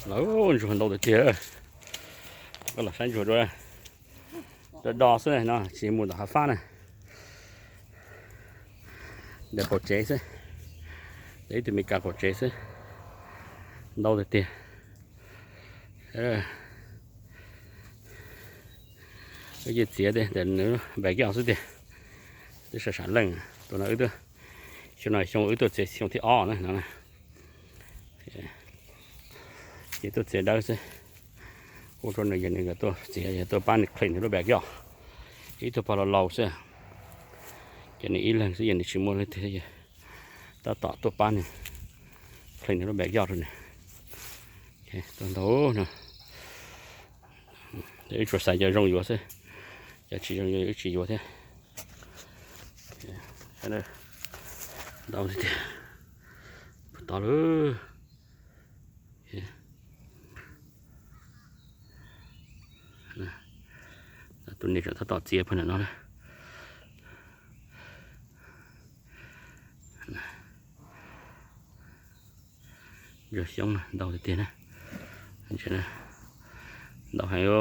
Lawv ntsuag ntau tiag tiag. Koj los saib ntsuag dua. Do do xwb no, tsis mus ntawm hav fab na. Ntawm qaum tsev xwb, ib tug Meskas qaum tsev xwb. Ntau tiag tiag. Wb cia txiav ntawm nws backyard xwb tiag. Twb sawv sam leej, tus no wb tuaj, xyoo no xyoo wb tuaj txiav xyoo thib ob na no. Ces tuaj txiav dawb xwb. Hu rau nws, yog nws tuaj txiav, yog tuaj pab nws clean nws lub backyard. Ib tug pog laus laus xwb, ces nws ib leeg xwb, yog nws tsis muaj leej twg, tab tom tuaj pab nws clean nws lub backyard rau nws. Tuaj ntau no, wb tsuas xaiv cov zoo yuav xwb, cov tsis zoo yuav wb tsis yuav thiab. Ntau tiag tiag. Puag tod lawm. Tus niam tseem tab tom txiav puag nram no na. Ntsuag xyoob ntau tiag tiag na. Ntau heev.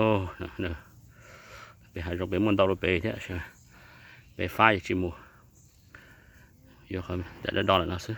Pem hav zoov pem muaj ntau rau pem thiab, pem fab yog tsis mus, yuav qhov ntawm do do lawm no xwb.